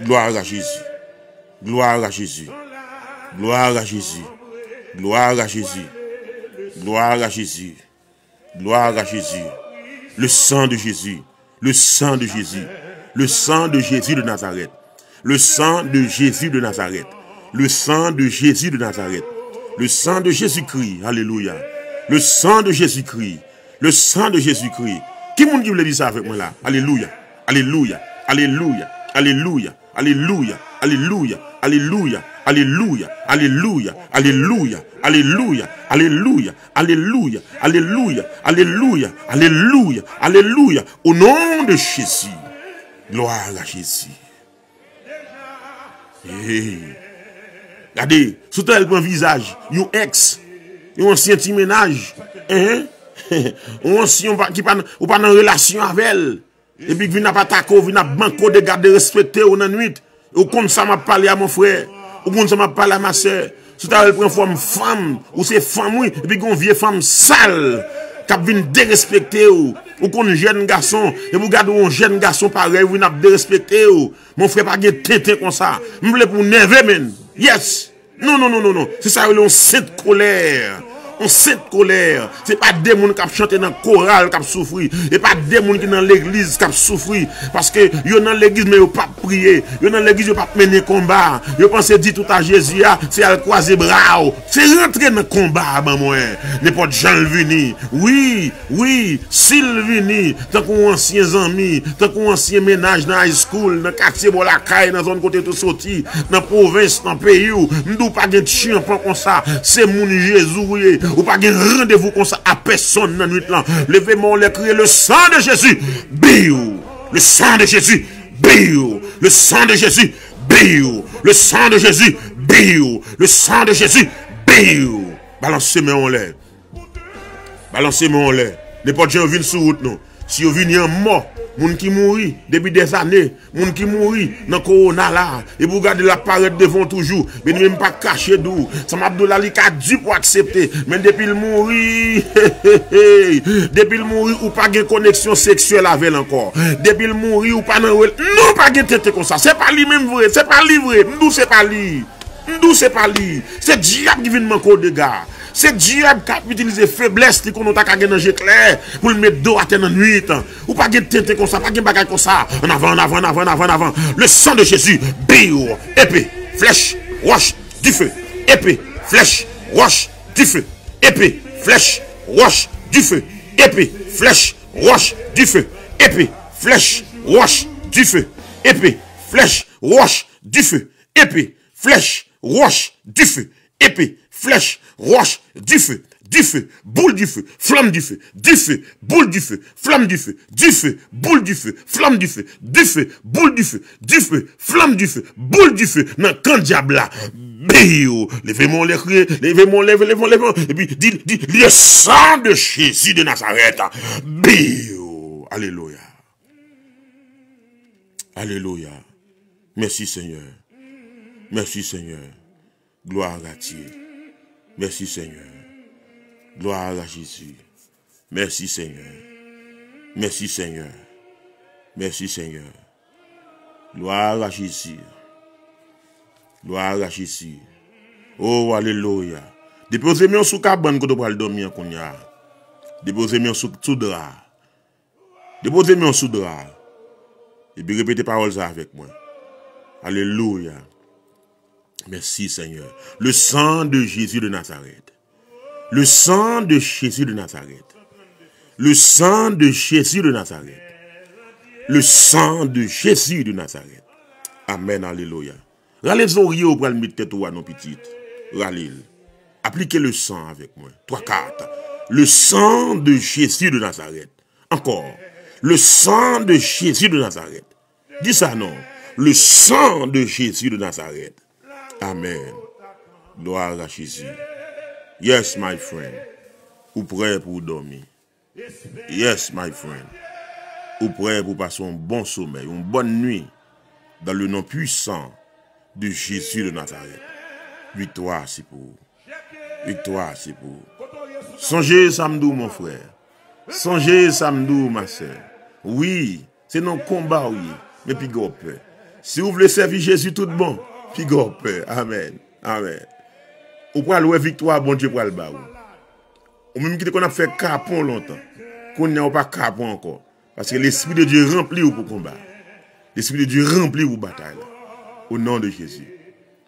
Gloire à Jésus. Gloire à Jésus. Gloire à Jésus. Gloire à Jésus. Gloire à Jésus. Gloire à Jésus. Le sang de Jésus. Le sang de Jésus. Le sang de Jésus de Nazareth. Le sang de Jésus de Nazareth. Le sang de Jésus de Nazareth. Le sang de Jésus-Christ. Alléluia. Le sang de Jésus-Christ. Le sang de Jésus-Christ. Ki moun ki vle di sa avèk mwen la? Alelouya. Alelouya. Alelouya. Alelouya. Alelouya. Alelouya. Alelouya. Alelouya. Alelouya. Alelouya. Alelouya. Alelouya. Alelouya. Alelouya. Alelouya. Au nom de Jésus. Gloire à Jésus. Hey. Gade, sou tèl pran vizaj yon ex, yon ansyen ti mennaj, hein? Yon ansyen pa- ki pa nan- ou pa nan relasyon avè l. Epi k vin ap atake w, vin ap manke w dega, derespekte w nan nwit. Ou konn sa m ap pale a, mon frè. Ou konn sa m ap pale a, ma sè. Si w ta wè l pran fòm fanm, ou se fanm wi, epi gen yon vye fanm sal k ap vin derespekte w. Ou konn jèn gason, epi w gade yon jèn gason parèy ou vin ap derespekte w. Mon frè, pa gen tenten konsa. M vle pou w nève, menn. Yes. Non, non, non, non, non. Se sa yo rele yon sent kolè. Yon sent kolè. Se pa de moun k ap chante nan koral k ap soufri. E pa de moun ki nan legliz k ap soufri. Paske yo nan legliz, men yo p ap priye. Yo nan legliz, yo p ap mennen konba. Yo panse di tout a Jezi a, se al kwaze bra w. Se rantre nan konba a ban mwen. Nenpòt jan l vini. Wi, wi, si l vini, tankou yon ansyen zanmi, tankou yon ansyen mennaj nan high school, nan katye bò lakay, nan zòn kote w te soti, nan pwovens, nan peyi w, m di w pa gen tchanpan konsa. Se moun Jezi w ye. Ou pa gen randevou konsa a pèsonn nan nwit lan. Leve men w anlè, kriye, le sang de Jésus, biw! Le sang de Jésus, biw! Le sang de Jésus, biw! Le sang de Jésus, biw! Le sang de Jésus, biw! Balanse men w anlè. Balanse men w anlè. Nenpòt jan yo vin sou wout nou. Si yo vini an mò, moun ki mouri depi dèzane, moun ki mouri nan kowona la, epi w gade l ap parèt devan w toujou. Men mwen m pa kache di w, sa m ap di w la, li ka di pou aksepte. Men depi l mouri, depi l mouri, ou pa gen koneksyon seksyèl avè l ankò. Depi l mouri, ou pa nan rel-, non, pa gen tenten konsa. Se pa li menm vre, se pa li vre. M di w se pa li. M di w se pa li. Se dyab ki vin manke w dega. Se dyab k ap itilize feblès li konnen w ta ka gen nan je klè pou l met do w atè nan nuit. Ou pa gen tenten konsa, pa gen bagay konsa. Annavan, annavan, annavan, annavan, annavan. Le sang de Jésus, biw, epe, flèch, wòch, dife, epe, flèch, wòch, dife, epe, flèch, wòch, dife, epe, flèch, wòch, dife, epe, flèch, wòch, dife, epe, flèch, wòch, dife, epe, flèch, wòch, dife, epe, flèch, wòch, dife, dife, boul dife, flanm dife, dife, boul dife, flanm dife, dife, boul dife, flanm dife, dife, boul dife, dife, flanm dife, boul dife nan kan dyab la. Biw! Leve men w anlè, kriye, leve men w, leve, leve men w, leve men w, epi di, di, le sang de Jésus de Nazareth. Biw! Alelouya. Alelouya. Mèsi, Senyè. Mèsi, Senyè. Gloire à Dieu. Mèsi, Senyè. Gloire à Jésus. Mèsi, Senyè. Mèsi, Senyè. Mèsi, Senyè. Gloire à Jésus. Gloire à Jésus. Oh, alelouya. Depoze men w sou kabann kote w pral dòmi an kounye a. Depoze men w sou, sou dra a. Depoze men w sou dra a. Epi repete pawòl sa avèk mwen. Alelouya. Mèsi, Senyè. Le sang de Jésus de Nazareth. Le sang de Jésus de Nazareth. Le sang de Jésus de Nazareth. Le sang de Jésus de Nazareth. Amèn, alelouya. Rale zorye w pral met tèt ou a non pitit. Rale l. Aplike le sang avèk mwen. Twa kat. Le sang de Jésus de Nazareth. Ankò. Le sang de Jésus de Nazareth. Di sa non. Le sang de Jésus de Nazareth. Amen. Gloire à Jésus. Yes, my friend. Ou prè pou w dòmi. Yes, my friend. Ou prè pou w pase yon bon somèy, yon bòn nwi, dans le nom puissant de Jésus de Nazareth. Viktwa se pou ou. Viktwa se pou ou. Sonje sa m di w, mon frè. Sonje sa m di w, ma sè. Wi, se nan konba w ye, men piga w pè. Si w vle sèvi Jezi tout bon, piga w pè. Amèn. Amèn. Ou pral wè viktwa Bondye pral ba ou. Ou menm ki te konn ap fè kapon lontan, kounye a ou pa kapon ankò. Paske Lespri de Dye ranpli w pou konba. Lespri de Dye ranpli w pou batay la. O non de Jezi.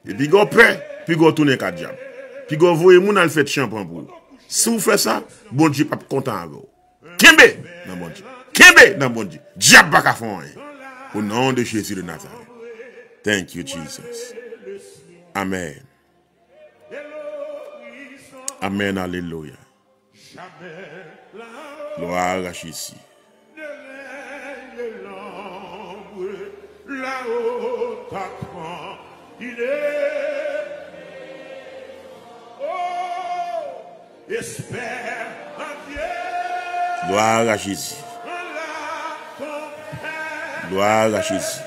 E piga w pè, piga w tounen ka dyab. Piga w voye moun al fè tchanpan pou ou. Si w fè sa, Bondye p ap kontan avè w. Kenbe nan Bondye. Kenbe nan Bondye. Dyab pa ka fè w anyen. O non de Jezi de Nazareth. Thank you, Jesus. Amèn. Amèn, alelouya. Gloire à Jésus. Gloire à Jésus. Gloire à Jésus.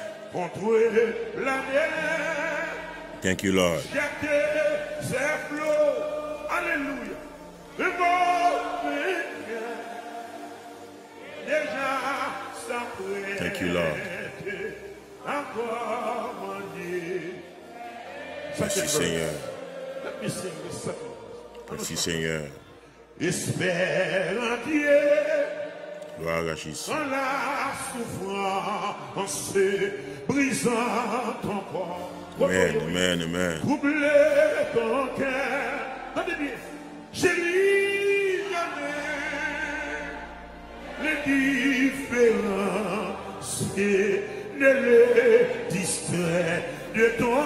Thank you, Lord. Alelouya. Thank you, Lord. Mèsi, Senyè. Mèsi, Senyè. Espère en Dieu. Gloire à Jésus. Quand la souffrance brisante encore. Amen, amen, amen. Trouble ton cœur. Tande byen. Chérie, jamais les différences ne les distrait de ton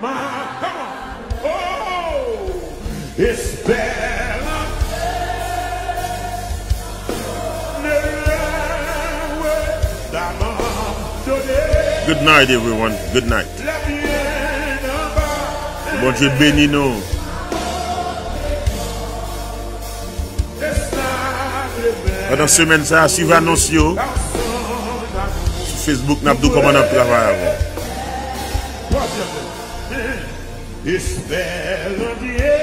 ma-, come on. Oh, espère. Good night, everyone. Good night. Ke Bondye beni nou. Pandan semèn sa a, swiv anons yo. Sou Facebook, n ap di w kòman n ap travay avè w. Espère en Dieu,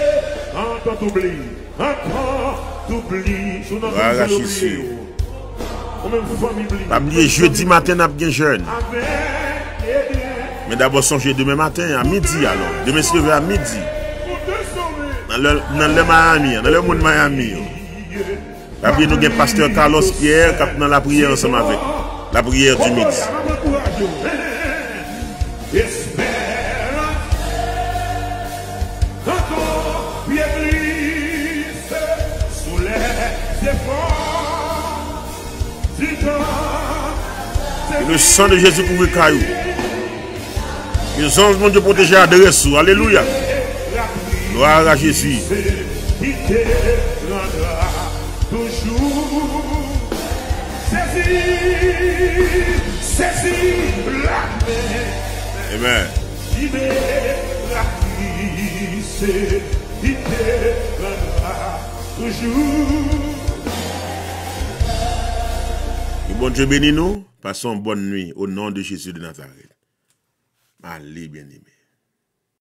antan oubli, antan oubli, sou nan Gloire à Jésus. Ou menm fanmi bliye. Pa bliye, jedi maten, n ap gen jèn. Avèk, ebyen, Men dabò sonje demen maten a midi alò. Demen se leve a midi. Nan lè, nan lè Miami an, nan lè moun Miami yo. Lapriyè nou gen pastè Carlos Pierre k ap nan lapriyè ansanm avèk nou. Lapriyè di midi. Que le sang de Jésus couvre kay ou. Que zanj Bondye pwoteje adrès ou. Alelouya. Gloire à Jésus. Amen. Que Bondye beni nou. Passons une bonne nuit au nom de Jésus de Nazareth. Allez, bien-aimé.